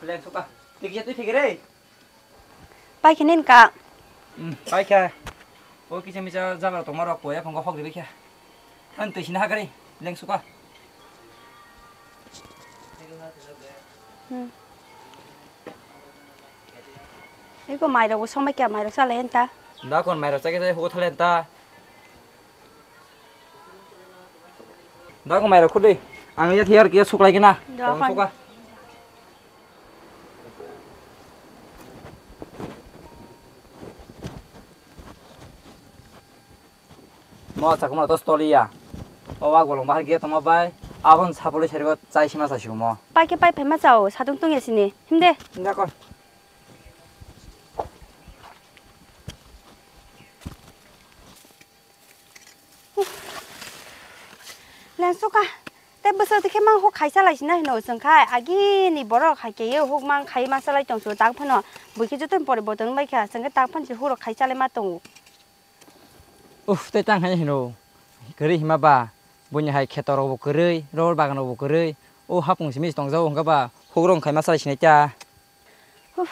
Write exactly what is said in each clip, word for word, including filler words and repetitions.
Leng suka. Tiki jatui fikir eh. Pai khe nin ka. Hmm, pai khe. O kisa misa jabra tongma rok poya phongo hok ribi khe. Than tui sini hakari. Leng suka. Hmm. Iko mairok bo somai kya mairok chalai anta. Da kon mairok chakhe chakhe hugo thalai anta. Da kon mairok khudi. Ang ya thiyar kiya suklai kena. Da kon kon. Suka. Mo chakma to stoliya. O wak bolong bahar ge tongma bai. Abon sapolo sergo chai sima sa sumo. Pai khe pai phaima chao, satung tungya sini. Himde. Himda kon. Lensuka, tei bwswk twi khe mang huk khaisa lai sina hino chwng khai, agini borok hai khe huk mang khai ma cha lai tong su, tak phano buikhe jotono poriborton bai kha, chwng khe tak phano se hukrok khai cha lai ma tongo. Uff, tei tang hai hino, kwrwi hima ba, buini hai kheto rok bo kwrwi, ror bagan rok bo kwrwi, o hapung simi tong jago hwnkhe ba, hukrok khai ma cha lai sinai ta. Uff.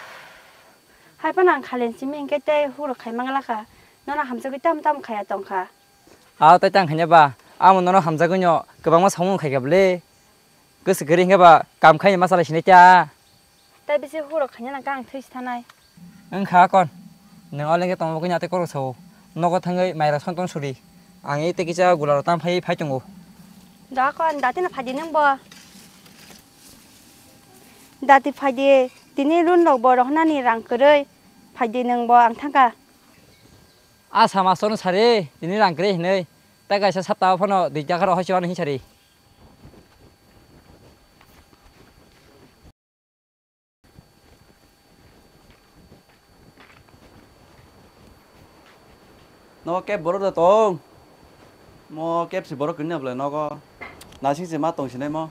Hai phano ang khalen simi hwnkhe tei hukrok khai mang la kha. Nono hamjagwi tamo tamo khaiya tong kha. A tei tang khaina ba, amo nono hamjagwi no kwbangma samung khai kha bwle. Kwswk kwrwi hwnkhe ba kam khai ma cha lai sinai ta. Tei bisi hukrok khaina nang khe ang thwi si thanai. Wng kha kon. Nwng o lengkhe tongma bagwi na tei korok sao. Nogo thangwi mairok son ton suri. Ang e tei kisa gula rok tam phai phai tongo. Da kon, da tino phai di nwng bo. Dati phaidi, tini run rok bo rohornani rang kwrwi, phaidi nwng bo ang thangkha. Asa mastor no sari, tini rang kwrwi hinwi, tei kaisa sapta o phano dui taka rohor si mano hin sari. Nogo keb borok da tong. Mo keb si borok kwrwini bwlai nogo. Nasing se ma tong sinai mo.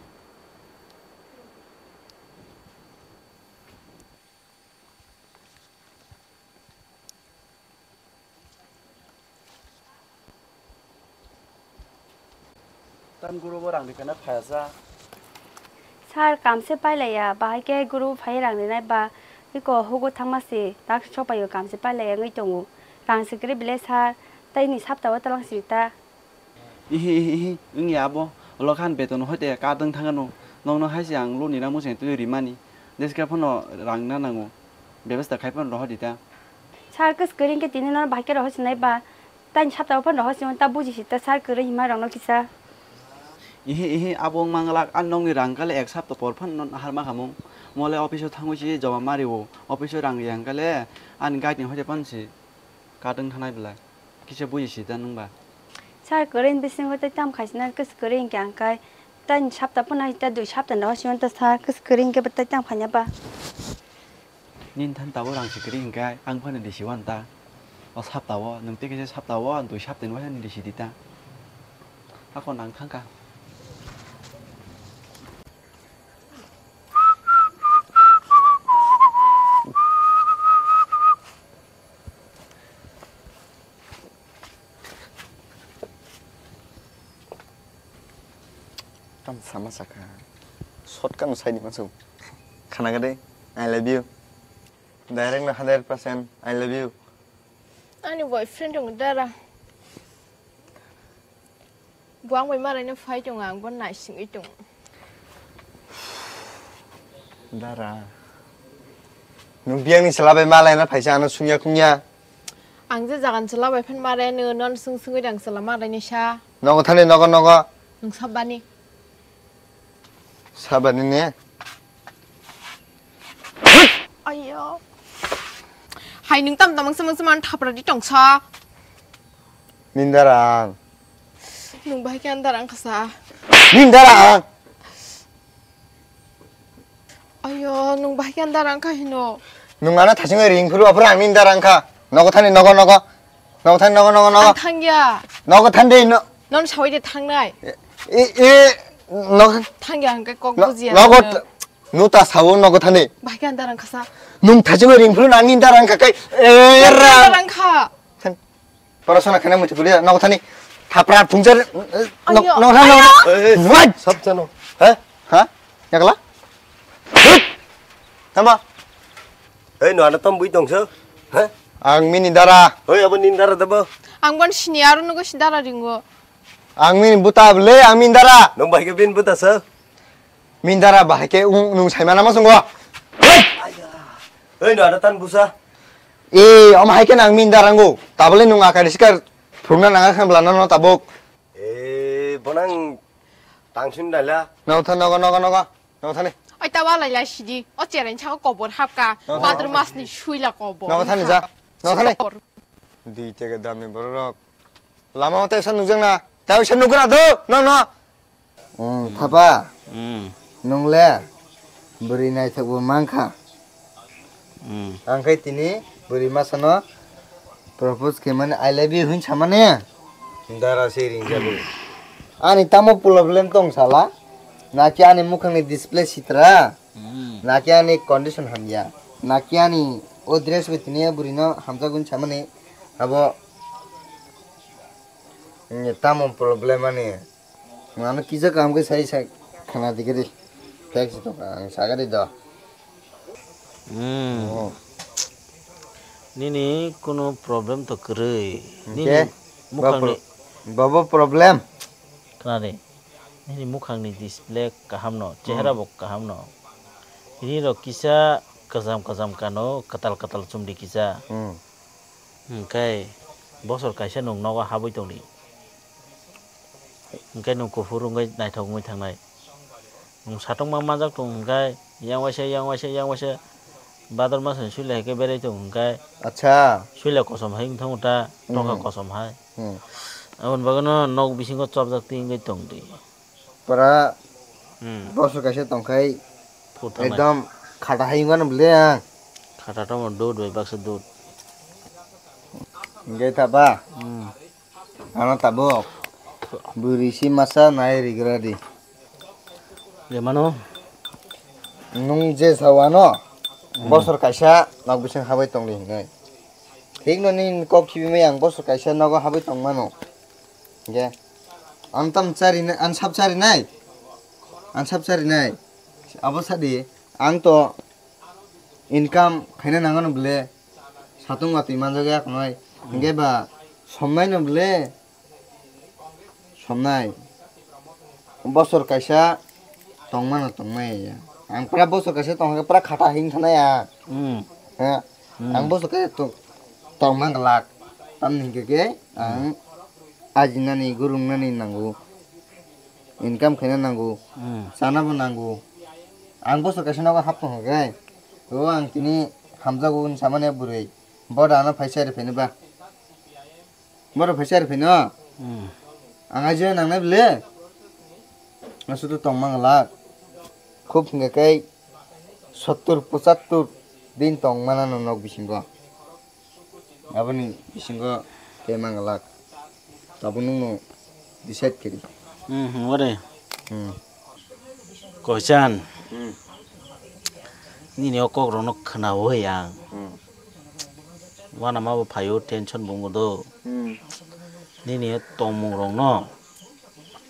Tam guru bo rang rikana phayasa. Sir, kam se pailaiya, bahai khe guru phai rang rinai ba, iko hugo thangma se, tak sopaio kam se pailaiya wngwi tongo. Rang se kwrwi bile sir, tei ni sapta o talang siri ta. Ihi, ihi, ihi, wngya abo. Ulo khan beton hoite kadwng thangano. Nokno hai se ang luni rang muchung twi rimani. Jeske phano rang na nango. Bebasta khai phano rohor di ta. Sir, kwswk kwrwi hwnkhe tini no bahai khe rohor sinai ba. Tani sapta o phano rohor sio ta buji si ta sir kwrwi hima rok no kisa. Ihi, ihi, abo wng manglak, a nokni rang kale ek sapta por phano no nahar ma khamung. Mole office o thangwi si joma mario. Office o rang yang kale ani guide ni hoite phano si kadwng thanai belai. Kisa buji si ta nwng ba. Sir kwrwi ni bisingo tei tam khaisina kwswk kwrwi hwnkhe ang kai. Tani sapta phano ta dui sapta no sio ta sir kwswk kwrwi hwnkhe tei tam khaina ba. Nini than tabuk rang se kwrwi hwnkhe ang phano disi wan ta. O sapta o nwng tei kisa sapta o dui sapta ni waisa nini disi di ta. Hakon ang thangkha. Tam sama saka. Short kan sai ni masu. Khana gade, "I love you." Direct na hundred percent, "I love you." Ani boyfriend dong dara. Buang bai marai no phai tongo, ang bo naisingwi tongo. Dara. Nwng biyang ni sala bai malai na phaisa ano sungya kungya. Ang je jagan sala bai phan marai no, non sung sungwi dang sala marai ni sa. Nogo thani nogo nogo. Nwng sabani. Sabani ne? Ayo. Hai nwng tam tamang samang samang thapra di tongsa. Nindarang. Nwng bahai khe andarang khasa. Nindarang. Ayo, nwng bahai khe andarang kha hino. Nwng ano thasing ring phuru aphuru ang nindarang kha. Nogo thani nogo nogo. Nogo thani nogo nogo nogo. Ang thangya. Nogo thani de no. Non sawai de thangnai. E e nogo. Thangya ang khe kok bujiya. Nogo. Nuta sawo nogo thani. Bahai khe andarang khasa. Nwng thasing ring phuru ang nindarang kha kai. E ra. Andarang kha. Porasona khana muitu kuliya, nogo thani thapra phungchar, nok, ayo, nok thani, ayo. Nok thani. What? Sab jano. Ha? Ha? Yakla? Tamo? Hei, no, ano tom bui tong so? He? Ang mini dara. Hei, abo nini dara dabo? Ang bon sini aro nugo si dara ringo. Ang mini buta bele, ang mini dara. Nung bai ke bin buta so? Mini dara bahai ke ung nung sai mana ma songo. Hei, no, ano tan busa. E, om hai ke nang mini dara ngo. Tabole nung akari sikar phurna nang khan bla no, no tabok. E, bonang tangsin dala. No tha, nogo, nogo, nogo. No thani. Oi, ta walai lai sidi. O cheren chako kobor hapka. No thani. Bathroom masni suila kobor. No thani ja. No thani. Kobor. Di tege damni borok. Lama o ta isa nujang na. Ta isa nugra do. No, no. Hmm, thapa. Hmm. Nungle. Buri naithok bo mangkha. Hmm. Ang khai tini buri masano propose khe mani I love you hin samani. Dara se ring jago. Ani tamo problem tong sala. Naki ani mukhang ni display sitra. Hmm. Naki ani condition hamya. Naki ani o dress bo tini buri no hamjagun samani. Abo, hmm, tamo problem ani. Mano kisa kam ke sai sai khana dikhe di. Thanks to ang sagari do. Hmm. Oh. Nini kuno problem to kwrwi. Nini mukhangni. Babo problem. Khana di. Nini mukhangni display kaham no, chehra bo kaham no. Ri rok kisa kajam kajam kano, katal katal chumdi kisa. Hmm. Hwnkhe bosor kaisa nwng nogo habwi tongdi. Hwnkhe nwng kuphur wngwi naithok wngwi thangnai. Nwng satung ma manjak tong hwnkhe yang waisa, yang waisa, yang waisa bador masani suilai hai khe berai tong hwnkhe. Acha. Suilai kosom hai wng thango ta, hmm, nokha kosom hai. Hmm. Aboni bagwino nok bisingo chopjak twi wngwi tongdi. Pura, hmm, bosor kaisa tongkhai. Phuthanai. Ekdom khata hai wngmano bwle ang. Khata tongmo dud bai baksa dud. Hingke ta ba? Hmm. Ano tabuk. Bwrwi si masa nai rigra di. Je mano. Nwng je sawano, hmm, bosor kaisa nok bising habai tongdi hinwi. Thik no nini kok khibi mai ang bosor kaisa nogo habai tongmano. Hingke ang tam chari nai, ang sab chari nai. Ang sab chari nai. Abo sadi, ang to income khaina nango no bwle. Satung watwi manjak ya khwnai. Hingke ba somnai no bwle. Somnai. Bosor kaisa tongmano tongmai ya. Ang pura bosor kaisa tongkha pura khata hing thana ya. Hmm. Ha? Hmm. Ang bosor kaisa to-, tongma glak. Tamni hingke ke ang ajinani gurungnani nango. Income khaina nango. Hmm. Chana bo nango. Ang bosor kaisa nogo hap tongkha khe. O ang tini hamjago wng samani bwrwi. Boda ano phaisa ri phini ba. Boda phaisa ri phini o. Hmm. Ang aji nangnai bwle. Asutu tongma glak. Khub hingke kai sottur pochattur din tongmana no nok bisingo. Aboni bisingo khe manglak. Tabuk nwngno decide khe di. Hmm, hmm, ore. Hmm. Koichan. Hmm. Nini o kok rokno khwnaui ang. Hmm. Uanama bo phaio tension bo wngdo. Hmm. Nini o tongmung rokno,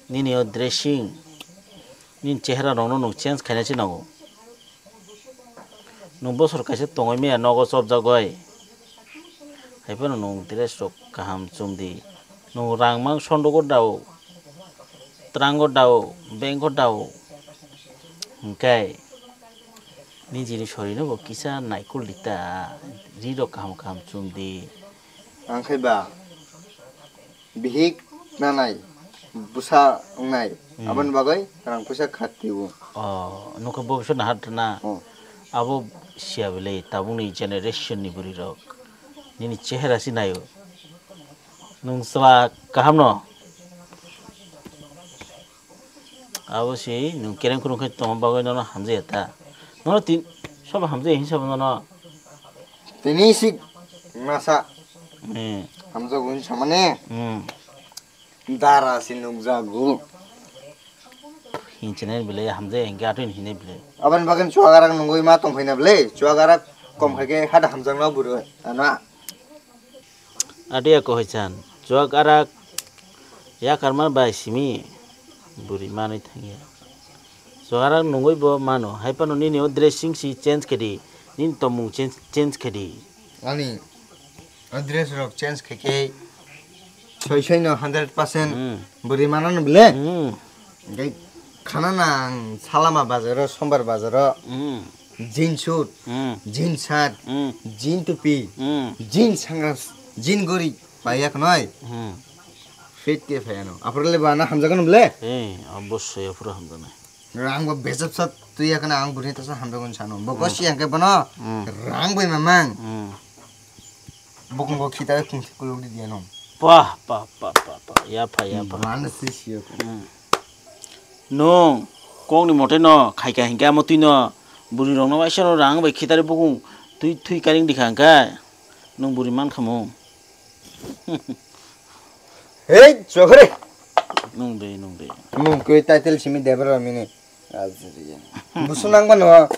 nini o dressing, nini chehra rokno nwng change khaina se nango. Nwng bosor kaisa tongwi maya nogo chopjagwi. Haiphano nwng dress rok kaham chumdi. Nwng rang mang sondogo dao, trango dao, bengko dao. Hwnkhe nijini sorino bo kisa naikoldi ta, ri rok kaham kaham chumdi. Ang khai ba. Bihik nanai, bwsa wngnai, hmm, aboni bagwi rang puisa khat twibo. Oh, nukha bo biso naharna. Oh. Abo siya bwle tabukni generation ni bwrwi rok. Nini chehra si nayo. Nung swa kaham no? Abo si nung kereng kurung khe tongma bagwi nono hamjaya ta. Nono tin soba hamjaya hinsa bo nono. Tini si masa. Hmm. Hamjago hinsa mane. Hmm. Dara si nukjago. Hinchine bile hamjaya hinke atwin hine bile. Aboni bagwi chuagarak nungwi ma tongphaina bile. Chuagarak kom khaike hada hamjakno bwrwi. Ana. Adiya kohoi chan, chuak arak yakarma bai simi bwrwi manwi thangya. Chuarak nungwi bo mano, hai phano nini o dressing si change khe di, nini tongmung change, change khe di. Ani o dress rok change khe khe soi soi no hundred percent Hmm. bwrwi mano no bile. Hmm. Hingke khana na ang Salama bazaro, Sombar bazaro Hmm. jeans suit, Hmm. jeans shirt, Hmm. jeans tupi, Hmm. jeans sangras, jeans gori paiya khnoi. Hmm. Fit khe phaiya no. Aphuru le bana hamjago no bile. Eh, obosoi aphuru hamjaknai. Rang bo bejap sat tuya kana ang bwrwi tasa hamjago sano. Bo Hmm. gosi ang khe bono Hmm. rang bai mamang. Hmm. Bukung bo khita khung khuluk di diano. Pah, pah, pah, pah, pah. Yapha, yapha. Mana si siyo. Hmm. Nung kok ni mote no khaika hinkhe amo twi no bwrwi rok no waisa no rang bai khitari bukung twi twi karing dikha hinkhe nung bwrwi man khamu. Hei, chokre. Nung de, nung de. Mung koi title simi debra mini. Busu nang ba no.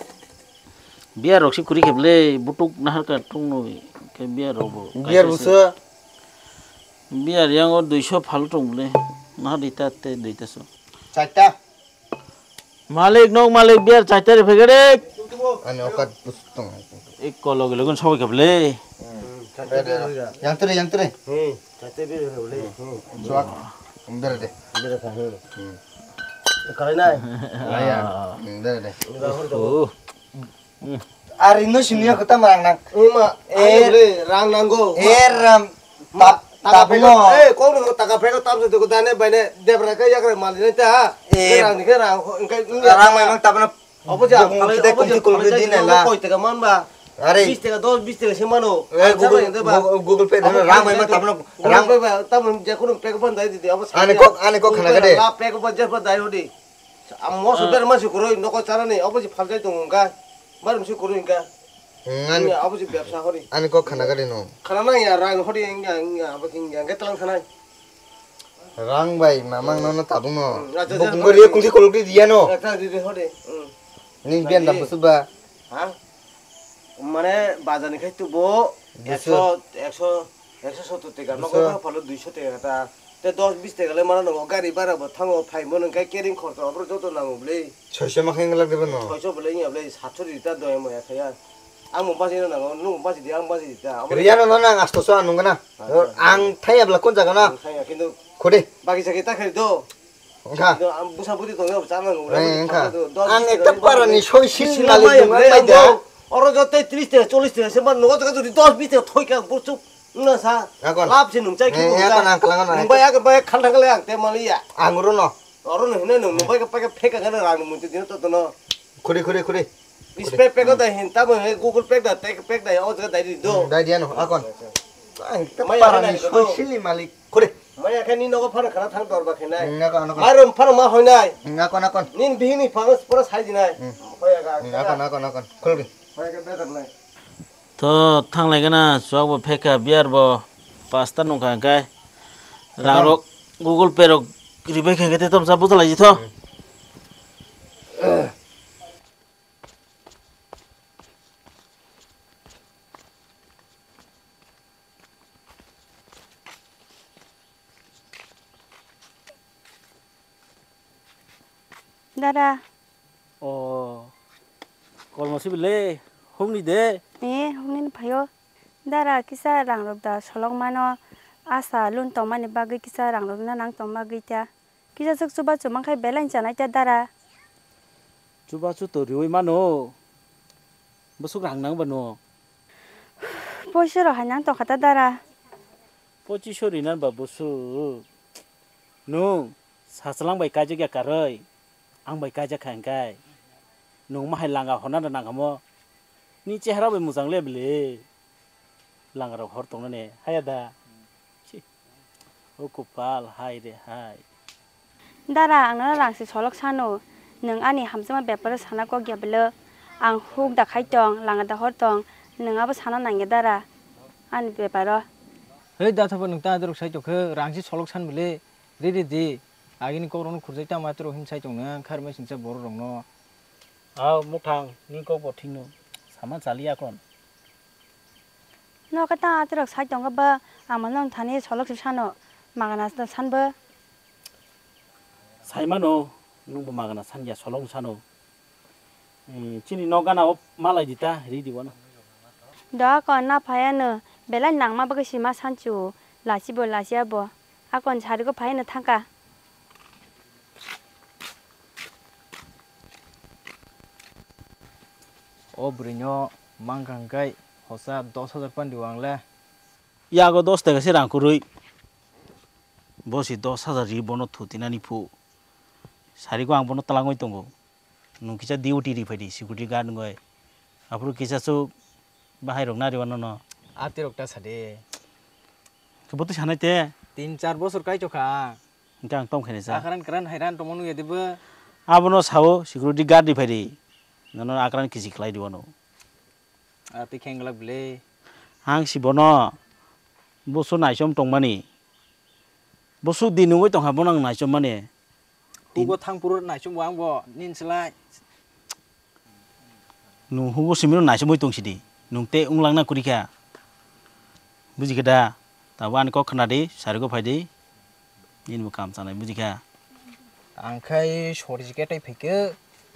Biar rok si kuri kheble butuk nahar ka tung no ke biar rok bo. Biar busu. Biar yang o duiso phal tung ble. Nahar dita te duita so. Chaita. Malik nok malik biar chaita re phegere. Ani okat busu tong. Ek kolo gelo gun soi kheble. Yang tere, yang tere. Hmm. Kate bere bere bole. Hmm. Suak. Bere de. Bere kha, hmm. Hmm. Kalai nai. Laya. Hmm, bere de. Bere hor jago. Oh. Ari no sini aku ta marang nang. Uma. Eh. Bole, rang nanggo. Eh, ram. Ma, Tap, taka pega. Tabuno. Eh, kau nang taka pega tam se tu dane bane debra ka yakra mali nai ta. Eh. Rang ni ke rang, engkai. Rang memang tabuno. Obo je, bukung khalai, kete obo je, kunti kuluk khalai di je, nai la. Koi teka man ba? Are. Bis teka, dos bis teka se mano. Eh, Google, Google Pay dano, rang bai ma tabno, rang bai ba, tabno je kuno pek ban dai di, obo ani kok, ani kok khana gade. La pek ban je ban dai hodi. Am mo so ber ma su kuroi, noko chana ni, obo je phal jai tong ka. Bar ma su kuroi ka. Hmm, ani, obo je bebsa hori. Ani kok khana gade no. Khana na ya, rang hori ya, ya, obo king ya, nge tlang khana. Rang bai mamang nono tabung no. Hmm, acha, acha, bukung acha, ri acha. Kungsi kolok di dia no. Acha, di, di, hode. Hmm. Ning bian dam busu ba. Ha? Mane bazar ni khai tu bo busu. Ekso, ekso, ekso sottor teka. Busu. Nogo phalo duiso teka ta. Te dos bis teka le mana no gari bara bo thango phai mo nang kai kering khorcha obro joto nango ble. Soiso ma khe nglak de no. Soiso ble ya ble satso ri ta do mo ya khaya. Ang mo basi no nango, nung basi di, ang basi di ta. Riya no no nang asto so anung na. Acha. Ang thaya bla kon jaga na. Ang thaya, kintu khode. Bagi sagi ta khari do. Engkha. Kintu ang busa budi tong ya, chana nung. Eh, engkha. Ang ekta para ni soi sil malik dong mai da. Oro jote tris teka, chollis teka, se man nogo teka jodi dos bis teka thoi ka burchuk. Nuna sa. Akon. Lap se nung chai ki nung chai. Akon ang klang na. Nung bai ak bai khal thang le ang te mali ya. Ang ro no. Oro no hine nung bai ka pai ka phek ka na rang nung mun te dino to to no. Khuri khuri khuri. Spek pek da hin ta mo he Google Pay da, te pek da o jaga dai di do. Hmm, dai di ano, akon. Acha, acha. Ang ta maya para ni soi sili malik. Kore. Maya khe ni nogo phano khana thang dor ba khe nai. Hmm, akon, akon. Marum phano ma hoi nai. Hmm, akon, akon. Nin bihini phano pura sai di nai. Hmm. Hoi aga. Hmm, akon, akon, akon. Khulgi. Hoi aga bedak nai. To thang lai gana chuak bo phekha biar bo pasta nungkha hingkai. Rang rok Google Pay rok ribai khe khe te tom sa buta lai di tho. Hmm. Dara. O, kolmo sibile, humni de. E, humni phayo. Dara, kisa rang rok da solok mano, asa lun tongmani bagwi kisa rang rok na nang tong bagwi ta. Kisa swk chubachu mankhe belai chanai ta dara. Chubachu to riui mano. Bwswk rang nang bano. Poiso rok hai nang tongkha ta dara. Pochiso rinan ba bwswk. Nwng sachwlang bai kaijak ya karwi, ang bai kaijak kha hingkai. Nwng ma hai langa honna da nang hamo. Ni chehara bai mwchang le bwle. Langa rok hor tongna ne haya da. Chi. O kopal, hai re hai. Dara, ang nono rang se solok sano. Nwng ani hamjakma beparo sana kok ya bwle. Ang huk da khai tong, langa da hor tong. Nwng abo sana nang ya dara. Ani beparo. Hei, da thapa nwng ta adorok sai tong khe, rang se solok san bwle. Re re di. Agini kok rokno khurjai tamo atorok hin sai tong nwng, khar mai singsa borok rokno. Aw, muthang, ni kok bo thik no. Sama chali akon. Noka ta atirok sai tongo ba, ang mano thani solok se sano, magana ta san bo. Sai mano, Nwng bo magana sanja solong sano. Hmm, chini nok gana o malai di ta, ri di wano. Da ko na phaya no, belai nangma bagwi sima sanchu, lasi bo lasi abo. Akon sari ko phaya no thangka. O bwrwino mangkha hwnkhe hosa dos hajar pan di wang le. Yago dos taka se rang kwrwi. Bo si dos hajar ri bono thutinani phu. Sari ko ang bono talangwi tongo. Nwng kisa duty ri phai di, security guard wngwi. Aphuru kisa su bahai rok nari wano no. Ati rok ta sadi. Khe bo twi sanai te? Tin char bosor kai chokha. Hwnkhe ang tong khaini sa. Akran kran hairan tongmanu ya dibo. Abono sao security guard ri phai di. Nono akran kisi khlai di wano. Ati khenglak bile. Ang si bono. Boso naisom tongmani. Boso di nungwi tongkha bono ang naisom mani. Hugo thang puro naisom bo ang bo nin slai. Nwng hugo simino naisomwi tong sidi. Nwng tei wng langna kwrwi kha. Buji khe da? Tabuk ani kok khna di, sari go phai di. Nini bo kam chanai, buji kha? Ang khai sori se ketai phai khe,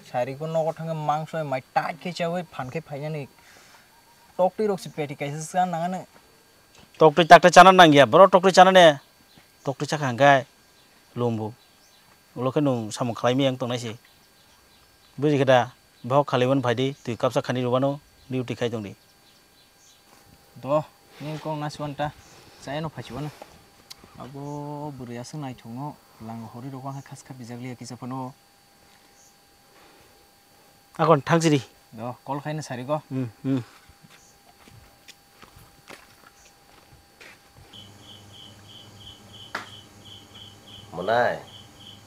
sari go nogo thang khe mangso mai tai khe chawi phan khe phainani. Toktwi rok se peti kaisa sa nangani. Toktwi takte chana nangya, boro toktwi chana ne. Toktwi chakha hwnkhe lumbu. Ulo khe nwng samung khlai miyang tongnai se. Buji khe da? Bohok khaliwano phai di, twi kapsa khani rwbano duty khai tong di. Do, nini kok nasi wanta, chaya no phaichi wano. Abo bwrwi aswk naithokno, langa hori rok wngkha khas kha bijak liya kisa phano. Akon thang sidi. Do, call khaina sari go. Hmm, hmm. Monai,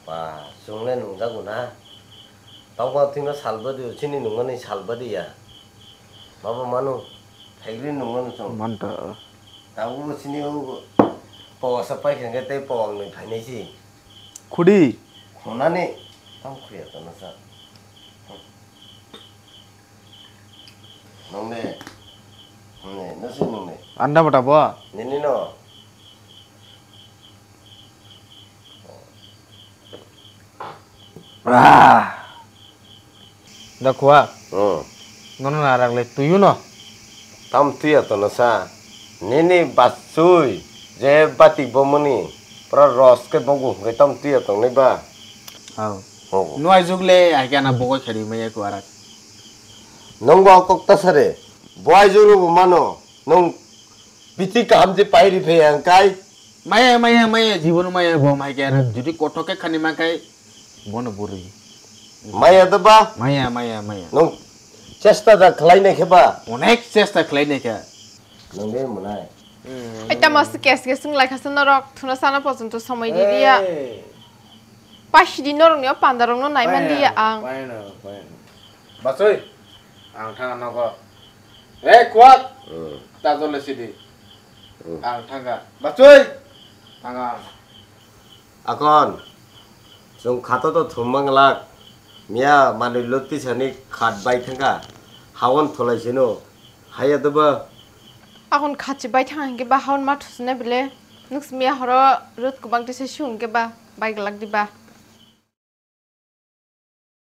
pa, chungle nungjago na. Tokma thwino salbadi, chini nungmani salbadi ya. Baba manu, thaigri nungmani chong. Manta. Tabuk chini o powasa pai khe tei powang ni phainai si. Khudi. Khonani, tam khuya to nasa. Nongne. Nongne, nasi nongne. Anda bata bo? Nini no. Ah. Da khua. Hmm. Nono narak le tuyu no. Tam tuya to nasa. Nini basui je bati bomani. Pra ros ke bogu ke tam tuya to ne ba. Hau. Oh. Nuai jugle ai kana bogoi khari maya ku arak. Nong bo kok ta sare. Boy juru bo mano. Nong biti kaham je pairi phe ang kai. Maya, maya, maya, jibon maya, bo mai khe, judi kothok khe khani ma khai, bono buri. Maya da ba? Maya, maya, maya. Nong chesta da khlai nai khe ba? Onek chesta khlai nai khe. Nong de monai. Ai, tamo se kes kes wng lai kha se norok, thuna sana porjonto somoi di dia. Ei. Pasi di norok ni o panda rok no nai man dia ang. Paino, paino. Basoi, ang thang nogo. Hey, kuat. Hmm. Ta jole sidi. Hmm. Ang thanga. Basoi. Thanga. Akon. Chwng khato to thumma glak. Miya manwi loti sani khat bai thangkha. Hawon thulai sino. Haya dobo. Akon khachi bai thang hingke ba hawon ma thusne bile. Nuks miya horo rot kubang tise su hingke ba bai glak di ba.